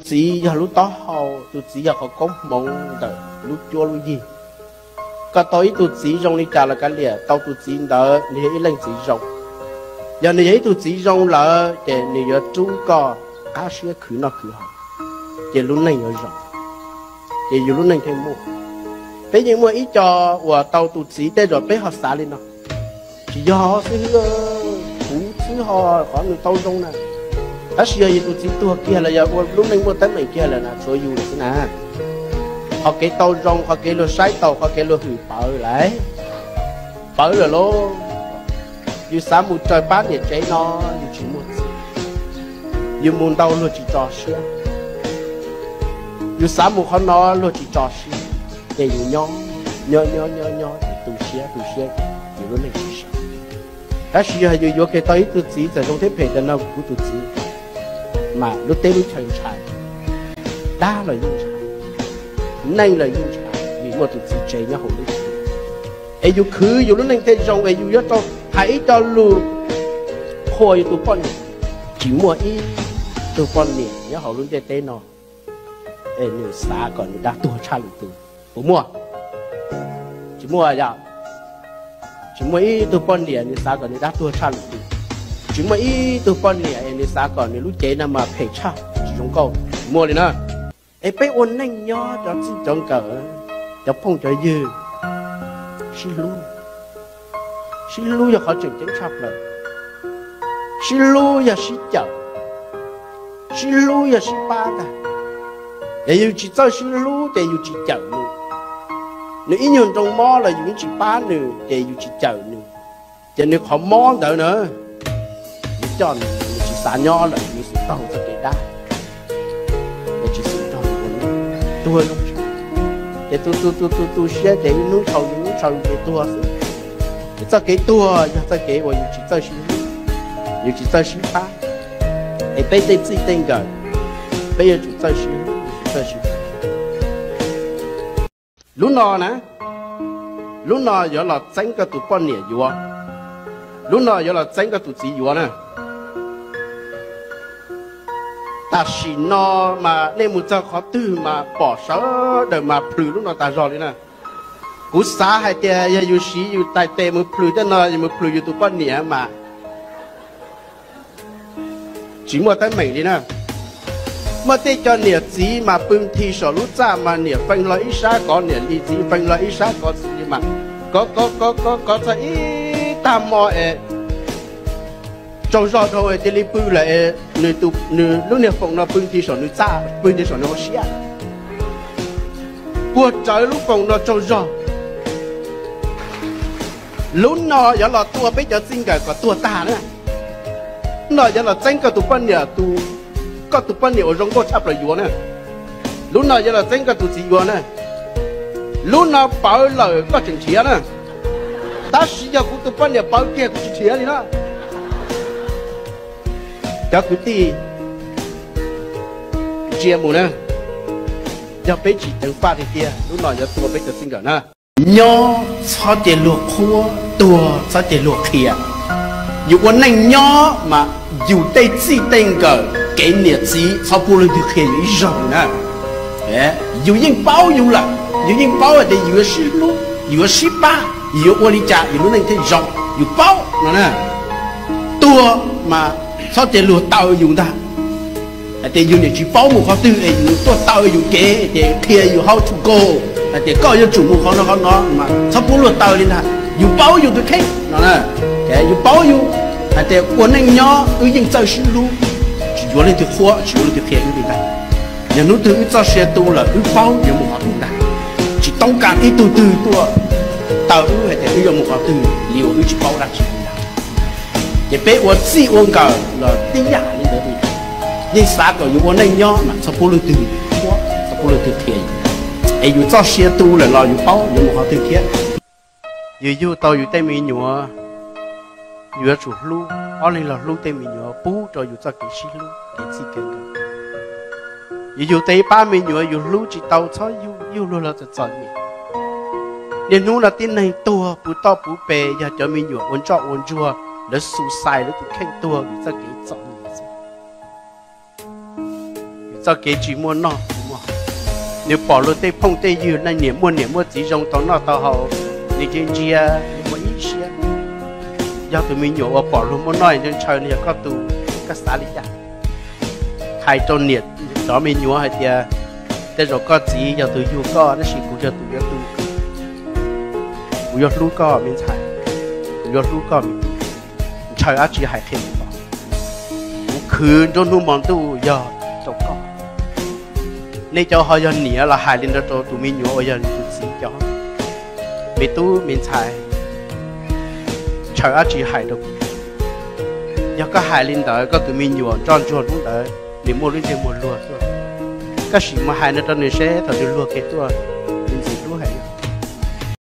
Txiv yog lub taub hau, tus txiv yog qhov koob hmoov ntawm lub cuab lub yig. Koj tau ib tug txiv zoo li cas los kav liam, tau tus txiv ntawd nws yog ib leej txiv zoo. Yog nws yog ib tug txiv zoo lawm ces nws yuav rub koj qab siab khwv noj khwv haus, ces lub neej yuav zoo, ces yus lub neej thiaj muaj. Peb yeej muaj ib co uas tau tus txiv tej zaum peb ho xav li no, tsis yog xwb, kuv xwb ho qhov nws tau zoo na. Tab sis yog yus tus txiv tuag kiag los yog ua lub neej muaj teeb meem kiag lawm na, tshuav yus lawm xwb na. Qhov kev tau zoo, qhov kev luag saib taus, qhov kev luag hwm pawv lawm, pawv lawm lauj. Yus xav mus raws pab niam tsev no, yus tsis muaj txiv, yus mus ntau luag tsis tso siab. Yus xav mus qhov no luag tsis tso siab, ces yus nyob nyob nyob nyob nyob tu siab tu siab, yus lub neej tsis zoo. Tab sis yog yus yuav kiag tau ib tug txiv txawm zoo thiab phem tas no kuv tus txiv, mas lub teb lub chaw ntshai, dab los yeej ntshai, neej los yeej ntshai, vim muaj tus txiv tsev nyob hauv lub tsev. Es yus khwv yus lub neej thiaj zoo, es yus yuav tau hais ib co lus qhuas yus tus poj niam. Tsis muaj ib tug poj niam nyob hauv lub ntiaj teb no es nws xav kom nws dab tuag tshaj lwm tus, puas muaj? Tsis muaj yom. Tsis muaj ib tug poj niam nws xav kom nws dab tuag tshaj lwm tus. Tsis muaj ib tug poj niam es nws xav kom nws lub cev no mas phem tshaj, tsis zoo nkauj, tsis muaj li na. Es peb ua neej nyob cov txij cov nkawm, cov phooj cov ywg, sib hlub. Sib hlub yog qhov tseem ceeb tshaj plaws. Sib hlub yog sib cawm, sib hlub yog sib pab ntag. Yog yus tsis txawj sib hlub ces yus tsis cawm nws. Nws ib nyuag nroo mob los yus yeej tsis pab nws ces yus tsis cawm nws. Ces nws qhov mob ntawd na, yus coj nws, nws tsis xav nyob lawm, nws xum taug txoj kev dab, nws tsis xum taug ua neej, tuag zoo. Ces tu tu tu tu tu siab ces ib hnub sau ib hnub sau ces tuag xwb. Ces txoj kev tuag yog txoj kev uas yus tsis txawj sib hlub, yus tsis txawj sib pab. Es peb tej txij tej nkawm, peb yuav tsum txawj sib hlub, yuav tsum txawj sib pab. Lub no na, lub no yuav los txeeb koj tus poj niam yuav, lub no yuav los txeeb koj tus txiv yuav na. Tam sim no mas nej mus txog qhov twg mas pom sawv daws mas plhws lub no tag zog li na. Kuv xav hais tias yog yus siv yus tais tes mus plhws tej no, yus mus plhws yus tus poj niam mas tsis muaj teeb meem li na. Muaj tej cov niam txiv mas pw nthi saum lub txaj mas niam feej hlo ib sab kov niam li, txiv feej hlo ib sab kov txiv li mas kov kov kov kov kov txog ib tag hmo es tsaug zog dhau es cia li pw lawm es nws lub niag foom no pw nthi saum nws txaj, pw nthi saum nws hauv siab, puag rawv lub foom no tsaug zog. Lub no yuav los tua peb cov txij nkawm kom tuag tag na. Lub no yuav los txeeb koj tus poj niam, koj tus poj niam uas zoo nkauj tshaj plaws yuav na. Lub no yuav los txeeb koj tus txiv yuav na. Lub no pawv lawm koj tseem nrhiav na. Tab sis yog kuv tus poj niam pawv kiag kuv tsis nrhiav li na. Cov kwv tij, ntsia mus na, yog peb tsis ceev faj tiag tiag lub no yuav tua peb cov txij nkawm na. Nyob txhob cia luag qhuab, tuag txhob cia luag qhia. Yus ua neej nyob mas yus tej txij tej nkawm kev niam txiv txhob pub leej twg qhia yus ib zaug na. Yus yeej paub yus lawm, yus yeej paub hais tias yus yuav sib hlub, yus yuav sib pab, yus yuav ua li cas yus lub neej thiaj zoo, yus paub no na. Tuag mas txhob cia luag taw yus ntag. Hais tias yus niam tsis paub mus qhov twg es yus tuaj taw yus kev ces qhia yus how to go, hais tias koj yuav tsum mus qhov no qhov no mas txhob pub luag taw li ntag. Yus paub yus tus kheej no, yus paub yus hais tias ua neej nyob wb yeej txawj sib hlub, tsis yuav leej twg qhuab, tsis yuav leej twg qhia wb li ntag. Yog hnub twg wb txoj sia tu lawm wb paub yuav mus qhov twg ntag. Tsis toob kas ib tug twg tuaj taw wb hais tias wb yuav mus qhov twg li uas wb tsis paub dab tsi li ntag. Ces peb ua txij ua nkawm los tib yam li ntawd li. Yeej xav kom yus ua neej nyob mas txhob pub leej twg qhuab, txhob pub leej twg qhia yus, es yus txoj sia tu lawm los yus paub yuav mus qhov twg thiab. Yus yug tau yus tej me nyuam, yus yuav tsum hlub, ob leeg los hlub tej me nyuam pub rau yus txoj kev sib hlub kev txij kev nkawm. Yus yug tau ib pab me nyuam yus hlub tsis tau txhob yug, yug luag los txom txom nyem. Niaj hnub no tib neeg tuag puv toj puv pes yog cov me nyuam ua ntsoj ua ntsuag, lawv suicide lawv tus kheej tuag vim txoj kev txom nyem xwb. txoj kev tsis muaj noj tsis muaj haus. Nws pom luag tej phooj tej ywg neej niam muaj niam muaj txiv zoo tau noj tau haus, nws ntsia ntsia nws muaj ib siab. Yog tus me nyuam uas pom luag muaj noj ntshaw ntshaw no yog koj tus, koj xav li cas? Hais rau niam cov me nyuam hais tias, tej zaum koj txiv yog tus yug koj tab sis kuv yog tus yuav tu, kuv yuav hlub koj me ntxhais, kuv yuav hlub koj me tub. Ntshaw dab tsi hais qhia kuv, kuv khwv nruab hnub hmo ntuj yog rau koj. Nej cov ho yog niam los hais li ntawd rau tus me nyuam uas yog nws tus txiv cov, me tub me ntxhais, ntshaw dab tsi hais rau kuv. Yog koj hais li ntawd koj tus me nyuam ntsoj ntsuag hnub ntawd nws muaj lub ntsej muag luag tuaj, koj sim mus hais no rau nws seb thaum nws luag kiag tuaj